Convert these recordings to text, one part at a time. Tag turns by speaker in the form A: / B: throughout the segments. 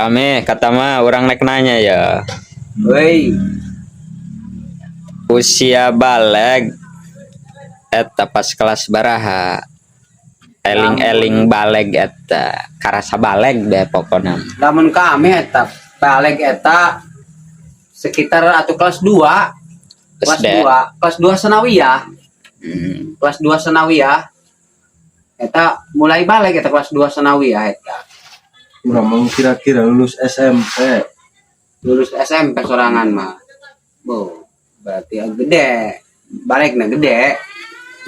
A: Kami kata mah orang naik nanya ya.
B: Woi,
A: Usia baleg eta pas kelas baraha? Eling-eling baleg eta karasa baleg deh pokoknya.
B: Lamun kami eta baleg eta sekitar atau kelas 2, kelas
A: SD.
B: 2, kelas 2 sanawiyah, kelas 2 sanawiyah eta mulai baleg eta kelas 2 sanawiyah eta.
C: Urang mau kira-kira lulus SMP.
B: Lulus SMP sorangan mah. Bo, berarti gede. Balegna gede.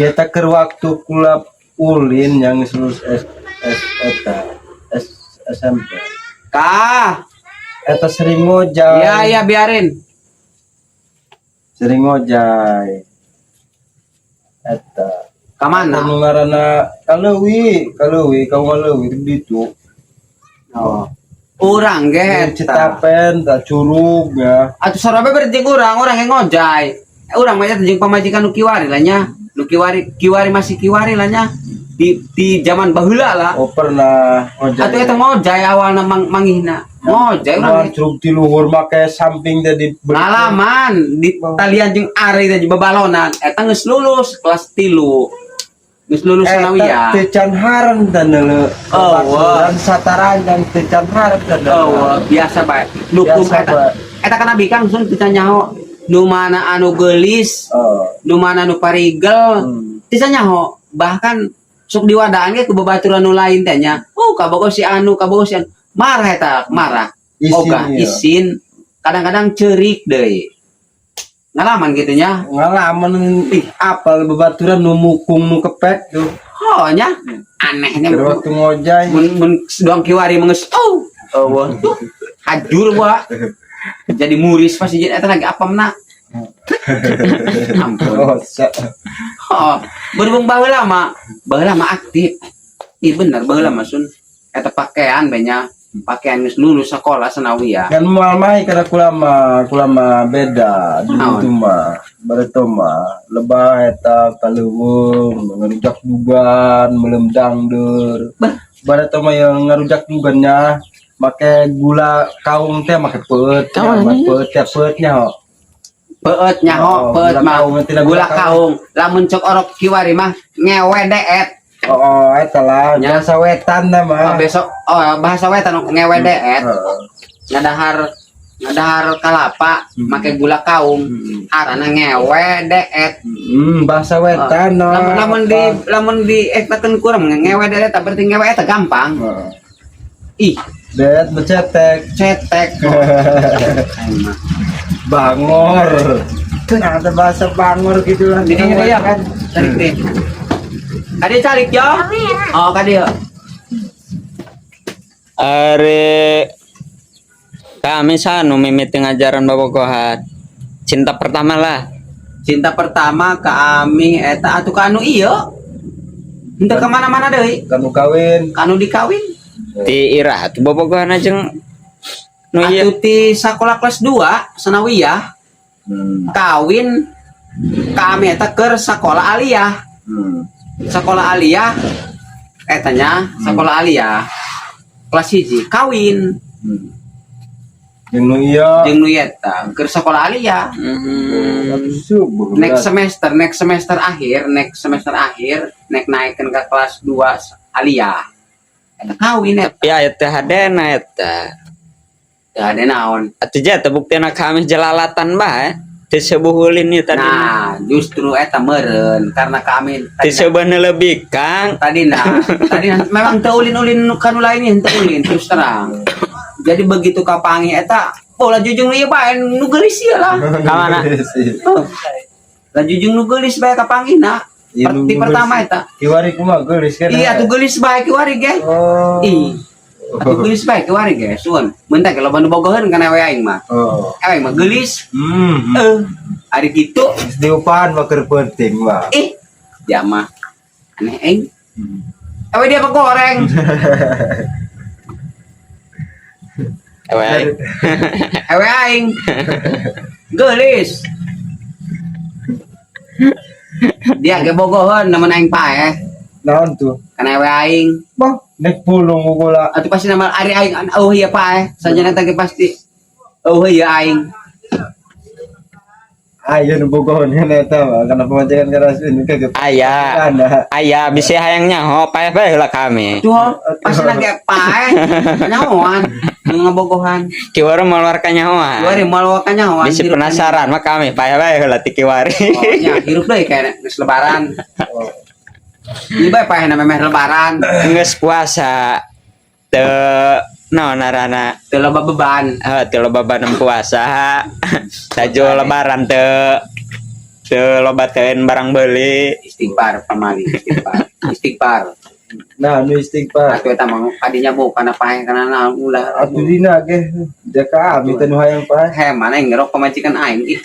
C: Kita ke waktu kula ulin yang lulus S, S eta S, SMP.
B: Kah,
C: Eta sering ngojay.
B: ya ya biarin.
C: Sering ngojay. Eta.
B: Kamana?
C: Anu ngaranna kaleuwi, kaleuwi, kau kaleuwi di ditu.
B: Oh. Urang ge eta.
C: Citapen, tak curug ya.
B: Atuh sarabe berarti jeung urang, urang yang ngojay. Eh, urang mah eta jeung pamajikan nu kiwari lah nya. Nu kiwari, kiwari masih kiwari lah nya. Di zaman baheula lah.
C: Oh, pernah ngojay.
B: Atuh eta ngojay awalna mangihna. Ngojay urang
C: Urang curug ti luhur make samping tadi.
B: Ngalaman di talian jeung are teh babalonan. Eta geus lulus kelas 3. Geus lulus sanawiyah.
C: Teu can haren dan neuleu.
B: Oh, wah.
C: Dan sataranjang teu can haren dan
B: Oh, biasa bae. Dukung
C: Biasa
B: eta.
C: bae.
B: Eta kana bikang sun teu can nyaho nu mana anu geulis, nu mana nu parigel. Teu can nyaho. Bahkan sok diwadaan ge ku babaturan nu lain teh nya. Oh, kabogo si anu, kabogo si anu. Marah eta, marah.
C: Isin,
B: Ogah
C: iya.
B: isin. Kadang-kadang ceurik deui. Ngalaman gitu nya.
C: Ngalaman ih apal babaturan nu mukung nu kepek tuh.
B: Oh nya, anehnya.
C: Keur waktu ngojay.
B: Mun mun doang kiwari menges oh oh tuh hajur gua jadi muris pasti jadi eta lagi apamna ampun.
C: Oh,
B: Oh, berhubung baheula mah, baheula mah aktif. Ih bener baheula mah sun eta pakaian banyak pakaian geus lulus sekolah sanawiyah.
C: Kan moal mahi karena kula mah beda dulu
B: Naon?
C: Tuh mah bareto mah lebah eta kaleuweung ngarujak dugan melem dangdeur.
B: Bah.
C: Bareto mah yang ngarujak dugannya make gula kaung teh make peut ya,
A: Kawan,
C: make peut ya peut nya ho.
B: Peut nyaho.
C: Oh,
B: peut
C: gula
B: mah
C: kaung, tina
B: gula
C: gula
B: kaung lamun cek orok kiwari mah ngewedeet.
C: Oh, eta lah
B: Nya.
C: Bahasa wetan dah
B: Oh,
C: mah.
B: Besok oh bahasa wetan ngewedeet.
C: Heeh.
B: Ngadahar ngadahar kalapa make gula kaung arana ngewedeet.
C: Bahasa wetan no.
B: Lamun lamun di ektakeun kurang ngewedeet eta berarti ngewe eta gampang.
C: Heeh.
B: Ih.
C: Det becetek.
B: Cetek. Aing mah.
C: Bangor. Nah, ada bahasa bangor gitu lah.
B: Di dinya ya kan tarik deh. Kadi calik yo. Oh, kadi yo.
A: Ari kami sanu mimiti ngajaran bobogohan. Cinta pertama lah.
B: Cinta pertama ke ami eta atuh ka anu ieu henteu ka mana-mana deui.
C: Kamu kawin.
B: Ka anu dikawin.
A: Ti iraha tuh bobogohan jeung nu ieu?
B: Atuh ti sakola kelas 2 sanawiyah. Kawin kami eta keur sakola aliyah. Sekolah aliyah eta nya sekolah aliyah kelas 1 kawin.
C: Jeung nu ieu.
B: Jeung nu eta keur sekolah aliyah.
C: Atuh subuh.
B: Next semester akhir, next semester akhir naik naikkan ke kelas 2 aliyah eta kawin eta.
A: Ya eta hadena eta.
B: Teu ada naon.
A: Atuh ja teh buktina kami jelalatan bae. Teu sebuh ulin ieu tadi.
B: Nah, justru eta meureun karena kami
A: Teu sebeuna lebih Kang.
B: Tadi nah tadi memang teu ulin-ulin kanu lain teu ulin terus terang. Jadi begitu kapangi eta oh laju jeung ieu bae nu geulis ieu lah.
A: Ka mana?
B: Oh. Laju jeung nu geulis bae kapanggihna.
C: Iya, nu
B: Di
C: geulis.
B: pertama eta.
C: Kiwari kumaha geulis kan?
B: Iya tuh geulis bae kiwari ge.
C: Oh.
B: Ih. Atuh geulis bae kiwari ge suun. Mun teh loba nu bogoheun kana we aing mah.
C: Oh.
B: Aing mah geulis. Eh, ari kitu.
C: Geus diupahan mah keur penting mah.
B: Ih, dia mah aneh aing. Ewe dia mah goreng.
A: Ewe aing.
B: Ewe aing. Geulis. Dia ge bogoheun namun aing paeh.
C: Naon tuh?
B: Kana ewe aing.
C: Bah. Nek pulung kula.
B: Atuh pasti nama ari aing, oh iya paeh. Sanjana teh pasti. Oh iya aing.
C: Ayo nu bogohon kan eta mah kana pamajikan keras ini ke
A: Aya.
C: Anda.
A: Aya bisi hayang nyaho, paeh bae heula kami.
B: Tuh, pasti lagi paeh. Nyahoan, nu ngabogohan.
A: Kiwari moal war kanyahoan.
B: Kiwari moal war kanyahoan.
A: Bisi penasaran mah kami paeh bae heula ti kiwari.
B: Oh, nya hirup deui kayak geus Lebaran. Ieu bae paeh na memeh Lebaran.
A: Geus puasa teu naon ngaranna?
B: Teu loba beban.
A: Heuh, teu loba banem puasa. Laju Lebaran teu teu loba teuin barang beuli.
B: Istighfar pamali, istighfar. Istighfar.
C: Nah, nu istighfar.
B: Atuh eta mah kadinya bu kana paeh kana naon ulah.
C: Atuh dina ge jaka abi teh nu hayang paeh.
B: He, mana yang ngerok pamajikan aing ih.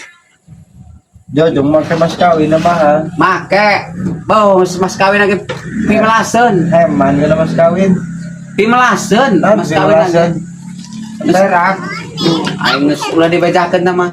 C: Jojong make mas kawin mah.
B: Make. Bau mas kawin lagi pimelaseun.
C: Heman kana mas kawin.
B: Pimelaseun mas kawin lagi.
C: Perak.
B: Aing geus ulah dibejakeun tah mah.